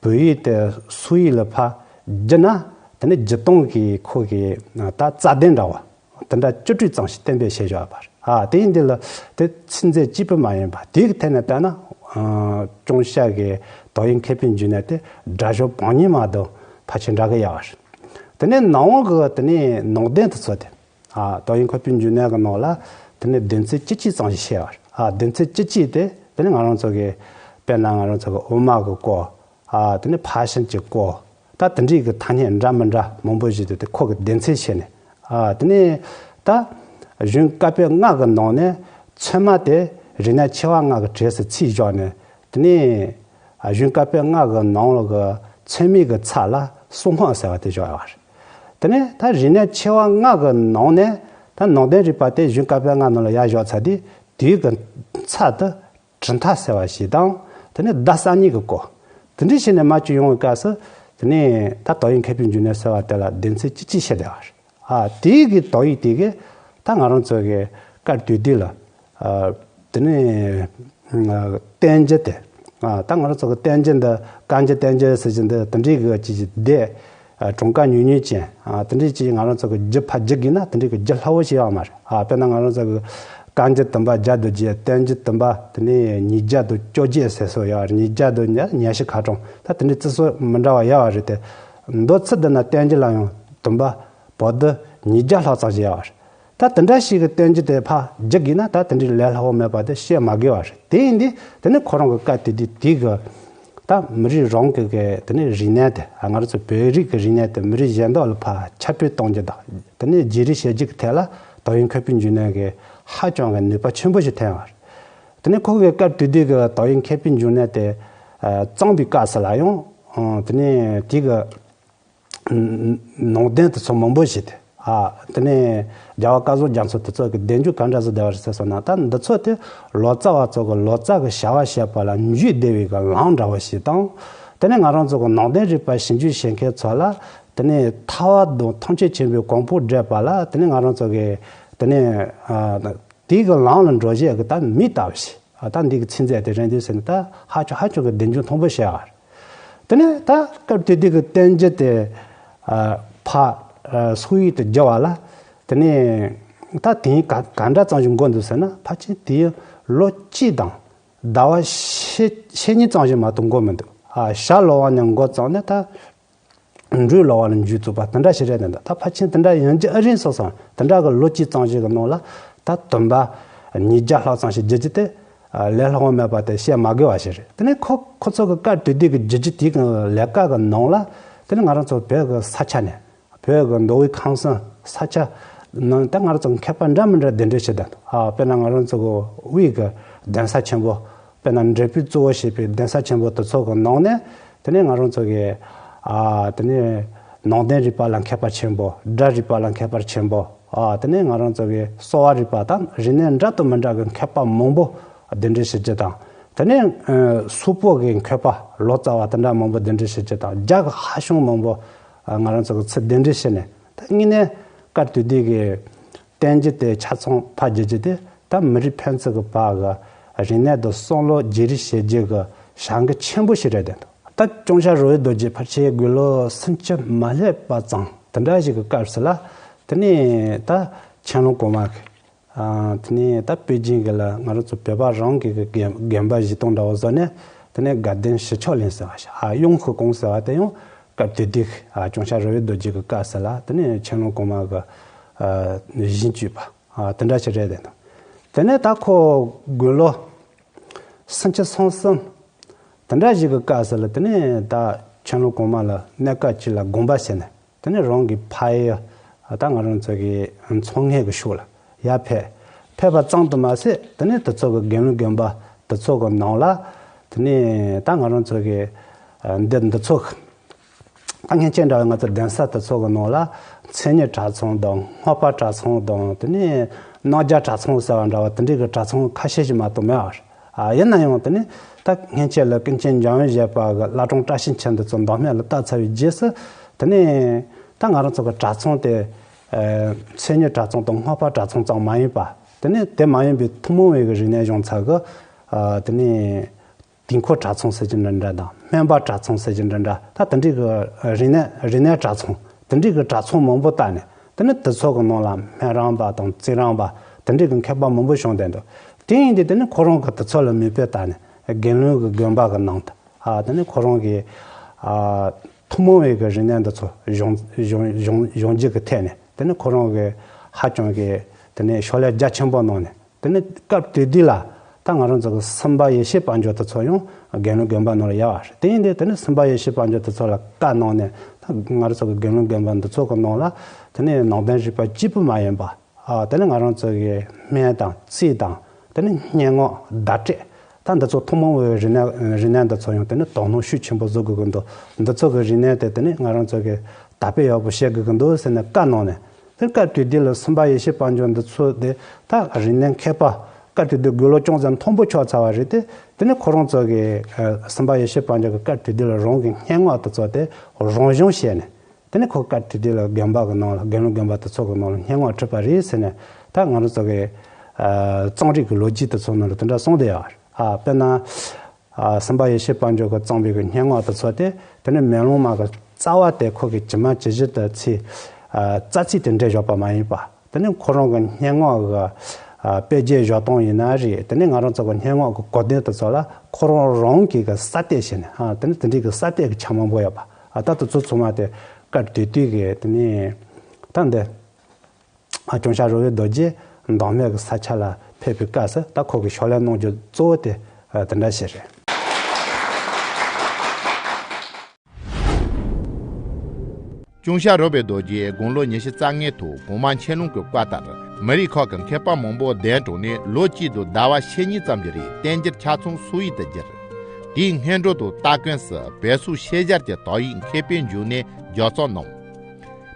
བོད་ཡིག་དེ་སོག་ཡིག་ལ་ཕར་བསྒྱུར་ན་དེ་ནི་བསྒྱུར་སྟངས་ཀྱི་ཁོ་གི་ད་རྩ་དོན་འདྲ་བ་དེ་འདྲ་བཅུ་དྲུག་ཙམ་ཞིག་གཏན་འབེབས་བྱས་བཞག་པ་རེད། ཨ་དེ་ཡིན་དུས་ལ་དེ་ཚིག་མཛོད་གཅིག་པུ་མ་ཡིན་པ་དེ་གི་ཐད་ནས་བལྟས་ན། ཨ་ལྕོང་ཤ་གི་དོ་དབྱིངས་མཁས་པའི་འབྱུང་གནས་དེ་སྒྲ་སྦྱོར་བང་སྙིང་མ་དང་ཕལ་ཆེར་འདྲ་གི་ཡོད་པ་རེད། དེ་ནས་ནང་པ་གི་དེ་ནས་ནང་དོན་དེ་ཚོ་དེ། ཨ་དོ་དབྱིངས་མཁས་པའི་འབྱུང་གནས་ཀྱི་ནང་ལ་དེ་ནས་སྡེ་ཚན་བཅུ་གཅིག་ཙམ་ཞིག་བཤད་པ་རེད། ཨ་སྡེ་ཚན་བཅུ་གཅིག་དེ་དེ་ནས་ང་རང་ཚོ་གི་དཔེར་ན་ང་རང་ཚོ་གི་དབུ་མ་གི་སྐོར། ཨ་དེ་ནས་ཕར་ཕྱིན་གྱི་སྐོར། ད་དེ་འདྲའི་གི་ཐ་སྙད་འདྲ་མི་འདྲ་མང་པོ་ཞིག་འདུག་དེ་ཁོ་གི་སྡེ་ཚན་བྱས་ནས། ཨ་དེ་ནས་ད་གཞུང་བཀའ་པོད་ལྔ་གི་ནང་ནས་ཚད་མ་དེ་རིག་གནས་ཆེ་བ་ལྔ་གི་གྲས་སུ་ཚུད་བཞག་ནས། དེ་ནས་ཨ་གཞུང་བཀའ་པོད་ལྔ་གི་ནང་ལོགས་ཀྱི་ཚད་མའི་གི་ཚད་ལ་གསང་སྔགས་ཟེར་བ་དེ་བཞག་ཡོད་པ་རེད། དེ་ནས་ད་རིག་གནས་ཆེ་བ་ལྔ་གི་ནང་ནས་ད་ནང་དོན་རིག་པ་དེ་གཞུང་བཀའ་པོད་ལྔ་ནང་ལ་ཡར་བཞག་ཚར་དུས། དེའི་གི་ཚད་དེ་གྲུབ་མཐའ་ཟེར་བ་ཞིག་དང་། དེ་ནས་བརྡ་གསར་རྙིང་གི་སྐོར། དེ་འདྲ་བྱས་ནས་མར་ཅིག་ཡོང་བའི་སྐབས་སུ། དེ་ནས་ད་དོ་དབྱིངས་མཁས་པའི་འབྱུང་གནས་ཟེར་བ་དེ་ལ་སྡེ་ཚན་བཅུ་གཅིག་བཤད་བསྡད་པ་རེད། ཨ་དེའི་གི་དོ་དབྱིངས་དེ་གི་ད་ང་རང་ཚོ་གི་སྐབས་དེ་དུས་ལ། ཨ་དེ་ནས་ཨ་བསྟན་འགྱུར་དེ། ཨ་ད་ང་རང་ཚོ་གི་བསྟན་འགྱུར་འདི་བཀའ་འགྱུར་བསྟན་འགྱུར་ཟེར་གྱི་འདི་དེ་འདྲའི་གི་ཅིག་ཅིག་བསྡད། ཨ་གྲངས་ཀ་ཉུང་ཉུང་ཅན། ཨ་དེ་འདྲའི་ཅིག་ང་རང་ཚོ་གི་བསྒྱུར་ཕར་བསྒྱུར་དགོས་ན་དེ་འདྲའི་གི་བསྒྱུར་སླ་བོ་ཞིག་ཡོད་མ་རེད། ཨ་དཔེར་ན་ང་རང་ཚོ་གི་བཀའ་འགྱུར་བདུན་པ་བརྒྱ་དང་བརྒྱད། བསྟན་འགྱུར་བདུན་པ་དེ་ནས་ཉིས་བརྒྱ་དང་བཅོ་བརྒྱད་ཟེར་སྲོལ་ཡོད་རེད། ཉིས་བརྒྱ་དང་ཉི་ཉི་ཤུ་ཁ་གྲངས། ད་དེ་འདྲའི་ཚིག་སྲོལ་མི་འདྲ་བ་ཡོད་རེད་དེ། མདོ་ཚིག་འདི་ན་བསྟན་འགྱུར་ལ་ཡང་བདུན་པ་བོད་བསྡུ་ཉིས་བརྒྱ་ལྷག་ཙམ་ཞིག་ཡོད་རེད། ད་དེ་འདྲ་ཞིག་གི་བསྟན་འགྱུར་དེ་ཕར་བསྒྱུར་དགོས་ན་ད་དེ་འདྲའི་ལས་སླ་བོ་མེད་པ་དེ་བཤད་མ་དགོས་པ་རེད། དེ་ཡིན་དུས་དེ་ནི་ཁོ་རང་གི་སྐབས་དེ་དུས་དེའི་གི་ད་མི་རིགས་རང་གི་གི་དེ་ནི་རིག་གནས་དེ། ང་རང་ཚོ་བོད་རིགས་ཀྱི་རིག་གནས་དེ་མི་རིགས་གཞན་དག་ལ་ཕར་ཁྱབ་སྤེལ་གཏོང་རྒྱུ་དང་། དེ་ནི་བརྗེ་རེས་བྱེད་རྒྱུ་གི་ཐད་ལ་དོ་དབྱིངས་མཁས་པའི་འཇུག་གནས་ཀྱི་ཧ་ཅང་གི་ནུས་པ་ཆེན་པོ་ཞིག་ཐོན་པ་རེད། དེ་ནི་ཁོ་གི་སྐབས་དེ་དུས་ཀྱི་དོ་དབྱིངས་མཁས་པའི་འཇུག་གནས་དེ་ཨ་བརྩམས་པའི་སྐབས་སུ་ལ་ཡང་། ཨ་དེ་ནི་དེ་གི་ནང་དོན་དེ་ཚོ་མང་པོ་ཞིག་དེ། ཨ། དེ་ནས་རྒྱལ་བ་སྐལ་བཟང་རྒྱ་མཚོ་དེ་ཚོ་གི་སྡེབ་སྦྱོར་ག་འདྲ་ཟིག་བསྡད་པ་རེད་ཟེར་སོང་ན། ད་འདི་ཚོ་དེ་ལོ་ཙཱ་བ་ཚོ་གི་ལོ་ཙཱ་གི་བྱ་བ་བྱེད་པ་ལ་འཇུས་བསྡད་པའི་གི་ལམ་འདྲ་བོ་ཞིག་དང་། དེ་ནས་ང་རང་ཚོ་གི་ནང་བསྟན་རིག་པ་ཞིབ་འཇུག་བྱེད་མཁན་ཚོ་ལ། དེ་ནས་ཐར་པ་དང་ཐམས་ཅད་མཁྱེན་པའི་གོ་འཕང་སྒྲུབ་པ་ལ། དེ་ནས་ང་རང་ཚོ་གི་དེ་ནས་ཨ་དེའི་གི་ལམ་ལ་འགྲོ་བྱེད་གི་ད་མི་ལྟ་བུ་ཞིག་ཨ། ད་འདི་གི་ཚིག་མཛོད་དེ་རེད་འདུག་ཟེར་ནས། ད་ཧ་ཅང་ཧ་ཅང་གི་སྡེབ་སྦྱོར་མཐོན་པོ་བྱས་པ་རེད། དེ་ནས་ད་སྐབས་དེ་དུས་ཀྱི་བསྟན་འགྱུར་དེ་ཨ་ཕར་ཨ་སོག་ཡིག་ཏུ་བསྒྱུར་བ་ལ། དེ་ནས་ད་དེང་ག་ག་འདྲ་ཙམ་ཞིག་འགོར་འདུག་ཟེར་ན། ཕལ་ཆེར་དེའི་ལོ་གཅིག་དང་ཟླ་བ་ཕྱེད་ཕྱེད་གཉིས་ཙམ་ཞིག་མ་གཏོགས་འགོར་མི་འདུག་ཨ། ཞྭ་ལོ་བ་ནས་འགོ་བརྩམས་ནས་ད་འབྲོས་ལོ་བ་ལ་མཇུག་བཙུགས་པ་དེ་འདྲ་ཞིག་རེད་དེ། ད་ཕལ་ཆེར་དེ་འདྲ་ཡིན་གྱི་ཨེ་རེད་བསམ་སོང་། དེ་འདྲ་གི་ལོ་གཅིག་ཙམ་ཞིག་གི་ནང་ལ་ད་བསྟན་པ་ཉིས་བརྒྱ་ལྷག་ཙམ་ཞིག་བསྒྱུར་རྒྱུ་དེ་ཨ་ལས་སླ་པོ་མེད་པ་དེ་བཤད་མ་དགོས་པ་ཞིག་རེད། དེ་ནས་ཁོ་ཁོ་ཚོ་གི་སྐབས་དེ་དུས་ཀྱི་བསྒྱུར་བཅོས་དེའི་གི་ལས་ཀ་གི་ནང་ལ། དེ་ནས་ང་རང་ཚོ་བོད་ཀྱི་ས་ཆ་ནས། བོད་ཀྱི་མདོ་དབུས་ཁམས་གསུམ་ས་ཆ་ནང་ད་ང་རང་ཚོ་མཁས་པ་འདྲ་མི་འདྲ་གདན་འདྲེན་བྱས་བསྡད་འདུག་ཨ། དཔེར་ན་ང་རང་ཚོ་གི་དབུས་ཀྱི་གདན་ས་ཆེན་པོ། དཔེར་ན་འབྲས་སྤུངས་གཙོ་བོ་བྱས་པའི་གདན་ས་ཆེན་པོ་དེ་ཚོ་གི་ནང་ནས། དེ་ནས་ང་རང་ཚོ་གི་ཨ་དེ་ནས་ནང་བསྟན་རིག་པ་ལ་མཁས་པ་ཆེན་པོ། སྒྲ་རིག་པ་ལ་མཁས་པ་ཆེན་པོ། ཨ། དེ་ནས་ང་རང་ཚོ་གི་གསོ་བ་རིག་པ་དང་རིག་གནས་འདྲ་དང་མི་འདྲ་གི་མཁས་པ་མང་པོ་གདན་འདྲེན་བྱེད་རྒྱུ་དང་། དེ་ནས་ཨ་སོག་པོ་གི་མཁས་པ་ལོ་ཙཱ་བ་དེ་འདྲ་མང་པོ་གདན་འདྲེན་བྱེད་རྒྱུ་དང་། རྒྱ་གི་ཧ་ཅང་མང་པོ་ཨ་ང་རང་ཚོ་གི་ཚུར་གདན་འདྲེན་བྱས་ནས། ད་དངོས་གནས་སྐབས་དེ་དུས་ཀྱི་བསྟན་འགྱུར་དེ་ཆ་ཚང་ཕར་བསྒྱུར་རྒྱུ་དེ། ད་མི་རིགས་ཕན་ཚུན་གྱི་བར་གྱི་རིག་གནས་དང་བསམ་བློ་བརྗེ་རེས་བྱེད་རྒྱུ་གི་བྱ་འགུལ་ཆེན་པོ་ཞིག་རེད་དེ། ད་ལྕང་སྐྱ་རོལ་པའི་རྡོ་རྗེ་ཕལ་ཆེར་དགུང་ལོ་སུམ་ཅུ་མ་སླེབས་པ་ཙམ་དེ་འདྲ་ཞིག་གི་སྐབས་སུ་ལ། དེ་ནས་ད་མཁྱེན་བློན་གོང་མ་གི་ཨ་དེ་ནས་ད་པེ་ཅིང་གི་ལ་ང་རང་ཚོ་བོད་པ་རང་གི་གི་དགོན་དགོན་པ་གཞི་སྟོང་འདྲ་བོ་བཟོས་ནས། དེ་ནས་དགའ་ལྡན་ཞི་ཁྲོ་གླིང་ཟེར་བ་ཞིག་ཨ་ཡུམ་ཧུའུ་ཀུང་ཟེར་བ་དེ་ཡང་སྐབས་དེ་དུས་ཨ་ལྕང་སྐྱ་རོལ་པའི་རྡོ་རྗེ་གི་སྐབས་སུ་ལ། དེ་ནས་མཁྱེན་བློན་གོང་མ་གི་ཨ་བཞེངས་བཅུག་པ། ཨ། དེ་འདྲ་ཞིག་རེད་དེ། དེ་ནས་ད་ཁོ་དགུང་ལོ་སུམ་ཅུ་སོ་གསུམ་དེ་འདྲ་ཞིག་གི་སྐབས་སུ་ལ། དེ་ནས་ད་མཁྱེན་བློན་གོང་མ་ལ་གནས་སྐབས་ཅིག་ལ་དགོངས་པ་བཞེས་ནས། དེ་ནས་རང་གི་ཕ་ཡུལ་ད་ང་རང་ཚོ་གི་མཚོ་སྔོན་གྱི་ཕྱོགས་ལ་ཡར་ཕེབས། ཕེབས་པ་ཙམ་དུ་མ་ཟད། དེ་ནས་དེ་ཚོ་གི་དགེ་ལུགས་དགོན་པ་དེ་ཚོ་གི་ནང་ལ། དེ་ནས་ད་ང་རང་ཚོ་གི་ཨ་འདི་འདི་ཚོ་གི་ད་སྔོན་ཆད་འདྲ་བའི་ང་ཚོ་གདན་ས་དེ་ཚོ་གི་ནང་ལ་མཚན་ཉིད་གྲྭ་ཚང་དང་། སྔགས་པ་གྲྭ་ཚང་དང་། དེ་ནས་རྣམ་རྒྱལ་གྲྭ་ཚང་ཟེར་བ་འདྲ་བ་དེ་འདྲའི་གི་གྲྭ་ཚང་ཁ་ཤས་ཤིག་མ་གཏོགས་མེད་པ་རེད། ཨ། ཡིན་ན་ཡང་དེ་ནས་ད་སྔོན་ཆད་ལ་ཀུན་མཁྱེན་འཇམ་དབྱངས་བཞད་པ་གི་བླ་བྲང་བཀྲ་ཤིས་འཁྱིལ་འདི་ཚོ་མདོ་སྨད་ལ་བཏབ་ཚར་བའི་རྗེས་སུ། དེ་ནས་ད་ང་རང་ཚོ་གི་གྲྭ་ཚང་དེ་ཨ་མཚན་ཉིད་གྲྭ་ཚང་དང་སྔགས་པ་གྲྭ་ཚང་ཙམ་མ་ཡིན་པ། དེ་ནས་དེ་མ་ཡིན་པའི་ཐུན་མོང་བའི་གི་རིག་གནས་སྦྱོང་ཚུལ་གི་ཨ་དེ་ནས། དུས་འཁོར་གྲྭ་ཚང་ཟེར་གྱི་འདྲ་འདྲ་དང་། སྨན་པ་གྲྭ་ཚང་ཟེར་གྱི་འདྲ་འདྲ། ད་དེ་འདྲའི་གི་རིག་གནས་རིག་གནས་གྲྭ་ཚང་དེ་འདྲའི་གི་གྲྭ་ཚང་མང་པོ་བཏབ་ནས། དེ་ནས་དེ་ཚོ་གི་ནང་ལ་སྨན་རམས་པ་དང་རྩིས་རམས་པ་དེ་འདྲའི་གི་མཁས་པ་མང་པོ་བྱུང་བསྡད་འདུག་དེ་ཡིན་དུས་དེ་ནས་ཁོ་རང་གིས་དེ་ཚོ་ལ་མིག་དཔེ་བལྟས་ནས། དགེ་ལུགས་གི་དགོན་པ་གི་ནང་དུ། ཨ། དེ་ནས་ཁོ་རང་གིས་ཨ་ཐུན་མོང་བའི་གི་རིག་གནས་འདི་ཚོ་སྦྱོང་སྦྱོང་སྦྱོང་སྦྱོང་རྒྱུ་གི་ཐད་ནས། དེ་ནས་ཁོ་རང་གིས་ཧ་ཅང་གི་དེ་ནས་ཕྱག་ལས་རྒྱ་ཆེན་པོ་གནང་ནས། དེ་ནས་སྐབས་དེ་དུས་ལ་ད་ང་རང་ཚོ་གི་སེམས་དཔའ་ཡེ་ཤེས་དཔལ་འབྱོར་དེ་ཚོ་ཡང་དགེ་ལུགས་དགོན་པ་ནང་ལ་ཡོད་པ་རེད། དེ་ཡིན་དུས་དེ་ནས་སེམས་དཔའ་ཡེ་ཤེས་དཔལ་འབྱོར་དེ་ཚོ་ལ་བཀའ་གནང་ནས། ད་ང་རང་ཚོ་གི་དགེ་ལུགས་དགོན་པ་འདི་ཚོ་གི་ནང་ལ་དེ་ནས་ནང་བསྟན་རིག་པ་གཅིག་པུ་མ་ཡིན་པ། ཨ། དེ་ནས་ང་རང་ཚོ་གི་སྨན་དང་རྩིས་དང་། དེ་ནས་སྙན་ངག་བརྡ་སྤྲོད། ད་འདི་ཚོ་ཐུན་མོང་བའི་རིག་གནས་རིག་གནས་འདི་ཚོ་ཡང་དེ་ནས་དོ་སྣང་ཤུགས་ཆེན་པོ་བཟོ་དགོས་ཀྱི་འདུག་འདི་ཚོ་གི་རིག་གནས་དེ་དེ་ནས་ང་རང་ཚོ་གི་དར་སྤེལ་ཡག་པོ་བྱེད་དགོས་ཀྱི་འདུག་ཟེར་ནས་བཀའ་གནང་ནས། དེ་སྐབས་དེ་དུས་ལ་སེམས་དཔའ་ཡེ་ཤེས་དཔལ་འབྱོར་འདི་ཚོ་དེ་ད་རིག་གནས་མཁས་པ། སྐབས་དེ་དུས་དགུང་ལོ་ཅུང་ཙམ་མཐོན་པོ་ཆགས་ཚར་བ་རེད་དེ། དེ་ནས་ཁོ་རང་ཚོ་གི་ཨ་སེམས་དཔའ་ཡེ་ཤེས་དཔལ་འབྱོར་གྱི་སྐབས་དེ་དུས་ལ་རང་གི་སྙན་ངག་དེ་ཚོ་དེ་རང་སྦྱོང་བྱས་ནས། དེ་ནས་ཁོ་སྐབས་དེ་དུས་ལ་དགོན་པ་གི་ནང་ལ། དགེ་ལུགས་དགོན་པ་དེ་ཚོ་གི་ནང་ལ་སྙན་ངག་བྲིས་པ་རེད་ཟེར་ནས། ད་ང་རང་ཚོ་གི་ཨ་རྩོམ་རིག་གི་ལོ་རྒྱུས་དེ་ཚོ་ནང་ལ་དེ་འདྲ་གསུངས་བསྡད་ཡོད་རེད། ཨ། དཔེར་ན། ཨ། སེམས་དཔའ་ཡེ་ཤེས་དཔལ་འབྱོར་གྱིས་བརྩམས་པའི་གི་སྙན་ངག་དེ་ཚོ་དེ། དེ་ནས་མེ་ལོང་མ་གི་རྩ་བ་དེ་ཁོ་གིས་ཇི་མ་ཇི་བཞིན་དུ་ཚིག་ཨ། རྩ་ཚིག་དེ་འགྲེལ་བཞག་པ་མ་ཡིན་པ། དེ་ནས་ཁོ་རང་གི་སྙན་ངག་གི་ཨ་དཔེ་རྒྱས་སྦྱོར་སྟངས་ཡིན་ན་རེད། དེ་ནས་ང་རང་ཚོ་གི་སྙན་ངག་གི་གོ་དོན་དེ་ཚོ་ལ་ཁོ་རང་རང་གིས་གི་གསར་གཏོད་བྱས་ནས། ཨ། དེ་ནས་དེ་འདྲའི་གི་གསར་གཏོད་ཀྱི་ཆ་མང་པོ་ཡོད་པ། ཨ། ད་དེ་ཚོ་ཚང་མ་དེ་སྐབས་དེ་དུས་ཀྱི་དེ་ནས་ད་འདི་ཨ་ལྕང་སྐྱ་རོལ་པའི་རྡོ་རྗེ་མདོ་སྨད་ཀྱི་ས་ཆ་ལ་ཕེབས་པའི་སྐབས་སུ་ད་ཁོ་གིས་ཕྱག་ལས་གནང་རྒྱུ་གཙོ་བོ་དེ་ཨ་དེ་འདྲ་ཞིག་རེད། ལྕང་སྐྱ་རོལ་པའི་རྡོ་རྗེ་དགུང་ལོ་ཉི་ཤུ་རྩ་ལྔའི་ཐོག་གོང་མ་མཁྱེན་བློན་གྱི་བཀའ་ལྟར། མི་རིགས་ཁག་གི་མཁས་པ་མང་པོ་གདན་དྲངས་ནས་ལོ་གཅིག་ཏུ་ཟླ་བ་ཕྱེད་གཉིས་ཙམ་གྱི་རིང་བསྟན་འགྱུར་ཆ་ཚང་སོག་ཡིག་ཏུ་བསྒྱུར། དེའི་སྔོན་འགྲོ་དུ་སྟ་གོན་སུ་བོད་སོག་ཤེས་སྦྱར་གྱི་དག་ཡིག་མཁས་པའི་འཇུག་གནས་ལྗགས་རྩོམ་གནང་།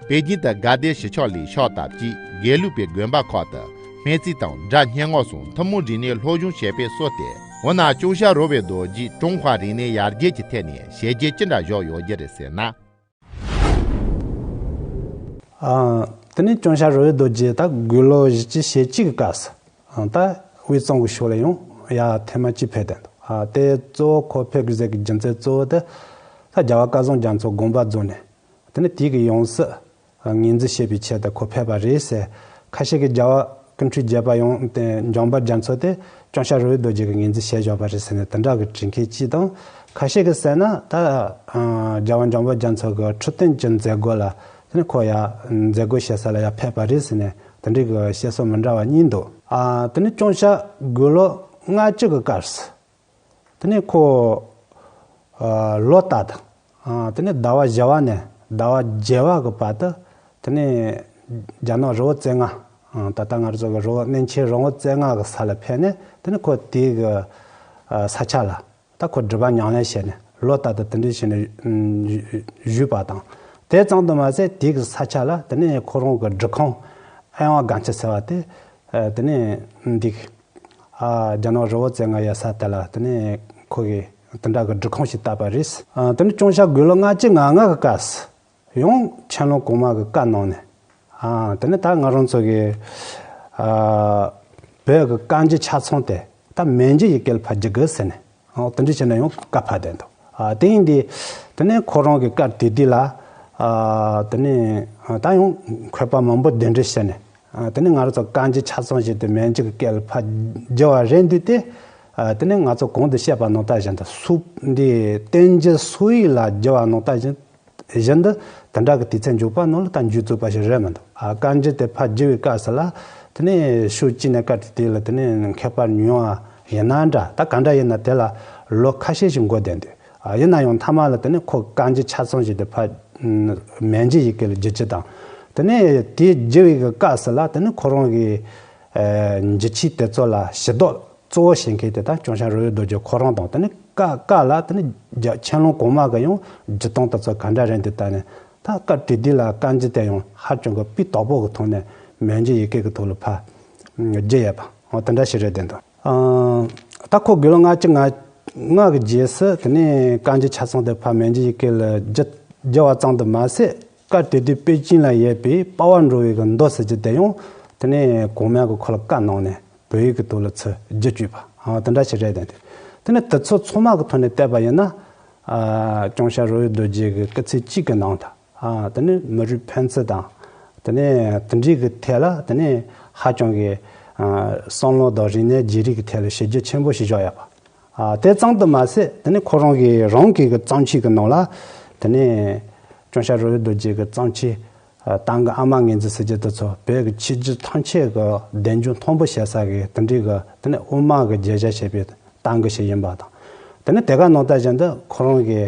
པེ་ཅིན་དུ་དགའ་ལྡན་ཞི་ཆོས་གླིང་ཤག་སྟག་གཅིག་དགེ་ལུགས་པའི་དགོན་པ་ཁག་ཏུ་སྨན་རྩིས་དང་སྒྲ་སྙན་ངག་སོགས་ཐུན་མོང་རིག་གནས་སློབ་སྦྱོང་བྱེད་པའི་སྲོལ་ཏེ། འོ་ན་ཅུང་ཞྭ་རོལ་པའི་རྡོ་རྗེས་ཀྲུང་ཧྭ་རིག་གནས་ཡར་རྒྱས་ཀྱི་ཐད་ནས་བྱས་རྗེས་ཅི་འདྲ་བཞག་ཡོད་རྒྱུ་རེད་ཟེར་ན། ཨ། དེ་ནས་ཅུང་ཞྭ་རོལ་པའི་རྡོ་རྗེ་ད་དགུང་ལོ་བཞི་བཅུ་ཞེ་གཅིག་གི་སྐབས་སུ་ད་དབུས་གཙང་གི་ཕྱོགས་ལ་ཡང་ཡར་ཐེངས་མ་གཅིག་ཕེབས་བསྡད་འདུག་ཨ། དེ་གཙོ་བོ་ཁོ་ཕེབས་དགོས་ཟེར་གི་རྒྱུ་མཚན་གཙོ་བོ་དེ་ད་རྒྱལ་བ་སྐལ་བཟང་རྒྱ་མཚོ་དགོངས་པ་རྫོགས་ནས། དེ་ནས་དེའི་གི་ཡང་སྲིད་ངོས་འཛིན་བྱེད་པའི་ཆེད་དུ་ཁོ་ཕེབས་པ་རེད་ཟེར། ཁ་ཤས་ཀྱིས་རྒྱལ་བ་ཀུན་འཕྲོད་བརྒྱད་པ་ཡང་སྟེ་འཇམ་དཔལ་རྒྱ་མཚོ་དེ་ཅུང་ཞྭ་རོལ་པའི་རྡོ་རྗེ་གིས་ངོས་འཛིན་བྱས་བཞག་པ་རེད་ཟེར་ནས་དེ་འདྲ་གི་བྲིས་མཁན་གཅིག་དང་། ཁ་ཤས་ཀྱིས་ཟེར་ན་ད་རྒྱལ་བ་འཇམ་དཔལ་རྒྱ་མཚོ་གི་འཕྲོད་བསྟེན་གྱི་མཛད་སྒོ་ལ་དེ་ནས་ཁོ་ཡར་མཛད་སྒོ་བྱེད་ས་ལ་ཡར་ཕེབས་པ་རེད་ཟེར་ནས་དེ་འདྲའི་གི་བཤད་སྲོལ་མི་འདྲ་བ་གཉིས་འདུག་ཨ། དེ་ནས་ཅུང་ཞྭ་དགུང་ལོ་ལྔ་བཅུ་གི་སྐབས་སུ། དེ་ནས་ཁོ་ཨ་ལོ་ལྟར་དུ། ཨ། དེ་ནས་ཟླ་བ་བཞི་བ་ནས་ཟླ་བ་བརྒྱད་པ་གི་བར་དུ། དེ་ནས་རྒྱ་ནག་རི་བོ་རྩེ་ལྔ། ཨ། ད་ལྟ་ང་རང་ཚོ་གི་རི་བོ་གནས་ཆེན་རི་བོ་རྩེ་ལྔ་གི་ས་ལ་ཕེབས་ནས་དེ་ནས་ཁོ་དེའི་གི་ཨ་ས་ཆ་ལ་ད་ཁོ་སྒྲུབ་པ་ཉམས་ལེན་བྱས་ནས་ལོ་ལྟར་དུ་དེ་འདྲ་བྱས་ནས་ཨ་བཞུགས་པ་དང་། དེ་ཙམ་དུ་མ་ཟད་དེའི་གི་ས་ཆ་ལ་དེ་ནས་ཁོ་རང་གི་སྒྲུབ་ཁང་ཨེ་ཝང་སྒང་ཆེན་ཟེར་བ་དེ། ཨ། དེ་ནས་འདི་གི་ཨ། རྒྱ་ནག་རི་བོ་རྩེ་ལྔ་ཡོད་ས་དེ་ལ་དེ་ནས་ཁོ་གིས་དེ་འདྲ་གི་སྒྲུབ་ཁང་ཞིག་བཏབ་པ་རེད། ཨ། དེ་ནས་ཅུང་ཞྭ་དགུང་ལོ་ལྔ་བཅུ་ང་ལྔ་གི་སྐབས་སུ་ཡང་ཆན་ལུང་གོང་མ་གི་བཀའ་གནང་ནས། ཨ། དེ་ནས་ད་ང་རང་ཚོ་གི་ཨ་བོད་ཀྱི་བཀའ་འགྱུར་ཆ་ཚང་དེ་ད་མན་ཇུ་ཡི་གེ་ལ་ཕར་བསྒྱུར་དགོས་ཟེར་ནས། ཨོ། དེ་འདྲ་བྱས་ནས་ཡང་བཀའ་ཕབ་བསྡད་འདུག་ཨ། དེ་ཡིན་དུས་དེ་ནས་ཁོ་རང་གི་སྐབས་དེ་དུས་ལ། ཨ། དེ་ནས་ད་ཡང་མཁས་པ་མང་པོ་གདན་འདྲེན་བྱས་ནས། ཨ། དེ་ནས་ང་རང་ཚོ་བཀའ་འགྱུར་ཆ་ཚང་ཞིག་དེ་མན་ཇུ་གི་སྐད་ལ་ཕར་བསྒྱུར་བ་རེད་འདུག་སྟེ། ཨ། དེ་ནས་ང་ཚོ་གོང་དུ་བཤད་པ་ནང་ལྟར་བཞིན་དུ་སུ་འདི་བསྟན་འགྱུར་སུ་ཡིག་ལ་བསྒྱུར་བ་ནང་ལྟར་བཞིན་བཞིན་དུ་དེ་འདྲ་གི་དུས་ཚོད་འཇོག་པ་ནང་ལ་ད་མཇུག་རྫོགས་པ་ཞིག་རེད་མི་འདུག་ཨ། བཀའ་འགྱུར་དེ་ཕར་བསྒྱུར་བའི་སྐབས་སུ་ལ་དེ་ནས་ཕྱོགས་གཅིག་ནས་བཀའ་དྲིན་དེ་ལ་དེ་ནས་མཁས་པ་ཉུང་བ་ཡིན་ན་འདྲ། ད་ག་འདྲ་ཡིན་ན་དེ་ལ་ལོ་ཁ་ཤས་ཤིག་འགོར་བསྡད་འདུག་ཨ། ཡིན་ན་ཡང་མཐའ་མ་ལ་དེ་ནས་ཁོ་བཀའ་འགྱུར་ཆ་ཚང་ཞིག་དེ་ཕར་མན་ཇུ་ཡི་གེ་ལ་བསྒྱུར་རྒྱུ་དང་། དེ་ནས་དེ་བསྒྱུར་བའི་གི་སྐབས་སུ་ལ་དེ་ནས་ཁོ་རང་གི་ཨ་འགྱུར་ཆས་དེ་ཚོ་ལ་ཞུ་དག་གཙོ་བོ་བྱེད་མཁན་དེ་ད་ཅུང་ཞྭ་རོལ་པའི་རྡོ་རྗེ་ཁོ་རང་དང་། དེ་ནས་བཀའ་བཀའ་ལ་དེ་ནས་རྒྱ་ཆན་ལུང་གོང་མ་གི་ཡང་བསྒྱུར་སྟངས་དེ་ཚོ་ག་འདྲ་རེད་འདུག་ད་ནས་ད་བཀའ་དྲིན་དེ་ལ་བཀའ་འགྱུར་དེ་ཡང་ཧ་ཅང་གི་སྤུས་དག་པོ་གི་ཐོག་ནས་མན་ཇུ་ཡི་གེ་གི་ཐོག་ལ་ཕར་བསྒྱུར་ཡོད་པ། འོ། དེ་འདྲ་ཞིག་རེད་བསྡད་འདུག་ཨ། ད་ཁོ་དགུང་ལོ་ལྔ་བཅུ་ང་ལྔ་གི་རྗེས་སུ་དེ་ནས་བཀའ་འགྱུར་ཆ་ཚང་དེ་ཕར་མན་ཇུ་ཡི་གེ་ལ་བསྒྱུར་བསྒྱུར་བ་ཙམ་དུ་མ་ཟད། སྐབས་དེ་དུས་པེ་ཅིན་ལ་ཡོད་པའི་དཔའ་བ་འགྲོ་བའི་གི་མདོ་ཟེར་རྒྱུ་དེ་ཡང་དེ་ནས་གོང་མ་གིས་ཁོ་ལ་བཀའ་གནང་ནས་བོད་ཡིག་གི་ཐོག་ལ་ཚུར་བསྒྱུར་བཅུག་པ། ཨ། དེ་འདྲ་ཞིག་རེད་བསྡད་འདུག་དེ་ནས་དེ་ཚོ་ཚང་མ་གི་ཐོག་ནས་བལྟས་པ་ཡིན་ན། ཨ། ཅུང་ཞྭ་རོལ་པའི་རྡོ་རྗེ་གི་སྐུ་ཚེ་གཅིག་གི་ནང་དུ། ཨ། དེ་ནས་མི་རིགས་ཕན་ཚུན་དང་། དེ་ནས་དེ་འདྲའི་གི་ཐད་ལ་དེ་ནས་ཧ་ཅང་གི་ཨ་བསམ་བློ་དང་རིག་གནས་བརྗེ་རེས་ཀྱི་ཐད་ལ་བྱས་རྗེས་ཆེན་པོ་ཞིག་བཞག་ཡོད་པ། ཨ། དེ་ཙམ་དུ་མ་ཟད་དེ་ནས་ཁོ་རང་གི་རང་གི་གི་བརྩམས་ཆོས་ཀྱི་ནང་ལ་དེ་ནས་ཅུང་ཞྭ་རོལ་པའི་རྡོ་རྗེ་གི་བརྩམས་ཆོས། ཨ། ཏང་གི་ཨ་མ་ངོས་འཛིན་ཟེར་རྒྱུ་དེ་ཚོ། བོད་ཀྱི་ཆོས་བརྒྱུད་ཐམས་ཅད་ཀྱི་གདན་འཇོག་མཐོན་པོ་བྱེད་ས་གི་དེ་འདྲའི་གི་དེ་ནས་དབུ་མ་གི་བརྗོད་བྱ་བྱས་པའི་ཏང་གི་ཞིག་ཡིན་པ་དང་། དེ་ནས་དེ་ག་ནང་ལྟར་བཞིན་དུ་ཁོ་རང་གི་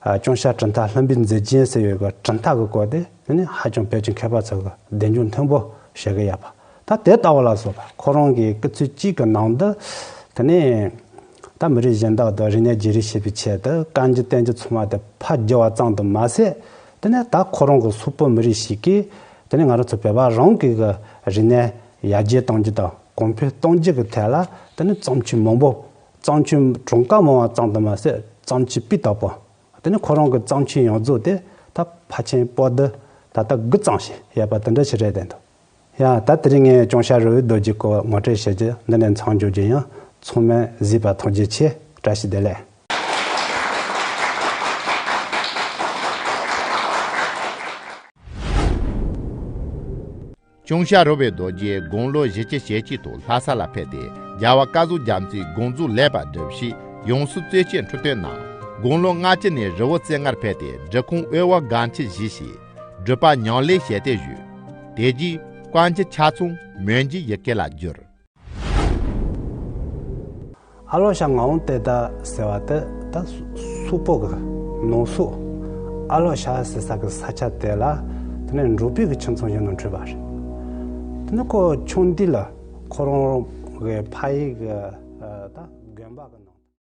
ཨ་ཅུང་ཞྭ་གྲུབ་མཐའ་ལྷུན་པོའི་མཛེས་རྒྱན་ཟེར་བའི་གི་གྲུབ་མཐའ་གི་སྐོར་དེ་དེ་ནས་ཧ་ཅང་བོད་ཀྱི་མཁས་པ་ཚོ་གི་གདན་འཇོག་མཐོན་པོ་བྱེད་ཀྱི་ཡོད་པ། ད་དེ་ལྟ་བུ་ལ་སོགས་པ་ཁོ་རང་གི་སྐུ་ཚེ་གཅིག་གི་ནང་དུ་དེ་ནས་ད་མི་རིགས་གཞན་དག་དང་རིག་གནས་བརྗེ་རེས་བྱེད་པའི་ཆེད་དུ་བཀའ་འགྱུར་བསྟན་འགྱུར་ཚང་མ་དེ་ཕར་བསྒྱུར་བ་ཙམ་དུ་མ་ཟད། དེ་ནས་ད་ཁོ་རང་གི་སོག་པོ་མི་རིགས་ཤིག་གིས་དེ་ནས་ང་རང་ཚོ་བོད་པ་རང་གི་གི་རིག་གནས་ཡར་རྒྱས་གཏོང་རྒྱུ་དང་གོང་འཕེལ་གཏོང་རྒྱུ་གི་ཐད་ལ་དེ་ནས་བརྩམས་ཆོས་མང་པོ། བརྩམས་ཆོས་གྲངས་ཀ་མང་བ་ཙམ་དུ་མ་ཟད་བརྩམས་ཆོས་སྤུས་དག་པོ། དེ་ནས་ཁོ་རང་གི་བརྩམས་ཆོས་ཡོངས་རྫོགས་དེ་ད་ཕལ་ཆེར་པོ་ཏི་ད་ལྟ་དགུ་ཙམ་ཞིག་ཡོད་པ་དེ་འདྲ་ཞིག་རེད་བསྡད་འདུག་ཡ། ད་དེ་རིང་ངས་ཅུང་ཞྭ་རོལ་པའི་རྡོ་རྗེ་སྐོར་ངོ་སྤྲོད་བྱེད་རྒྱུ་འདི་ནས་མཚམས་འཇོག་རྒྱུ་ཡིན། ཚང་མས་གཟིགས་པར་ཐུགས་རྗེ་ཆེ། བཀྲ་ཤིས་བདེ་ལེགས། ཅུང་ཞྭ་རོལ་པའི་རྡོ་རྗེ་དགུང་ལོ་བཞི་བཅུ་ཞེ་གཅིག་ཐོག་ལྷ་ས་ལ་ཕེབས་ཏེ་རྒྱལ་བ་སྐལ་བཟང་རྒྱ་མཚོའི་དགོངས་རྫོགས་ལེགས་པར་བསྒྲུབས་ཤིང་ཡང་སྲིད་གཙོས་ཆེད་འཕྲོད་བསྟེན་གནང་། དགུང་ལོ་ལྔ་བཅུ་ནས་རི་བོ་རྩེ་ལྔར་ཕེབས་ཏེ་སྒྲུབ་ཁང་དབུ་བ་སྒང་ཆེན་བཞེས་ཤིང་། སྒྲུབ་པ་ཉམས་ལེན་བྱས་ཏེ་བཞུགས། དེ་རྗེས་བཀའ་འགྱུར་ཆ་ཚང་མན་ཇུའི་ཡི་གེ་ལ་བསྒྱུར། ཨ་ལོ་ཤ་ངའོ་ཏེ་ད་ཟེར་བ་དེ་ད་སོག་པོ་གི་ནང་སོག་ཨ་ལོ་ཤ་ཟེར་ས་གི་ས་ཆ་དེ་ལ་དེ་ནས་འབྲོག་པའི་གི་ཁྱིམ་ཚང་ཞིག་ནང་འཁྲུངས་པ་རེད། དེ་ནས་ཁོ་ཆུང་དུས་ལ་ཁོ་རང་གི་ཕ་ཡུལ་གི་ད་དགོན་པ་གི་ནང་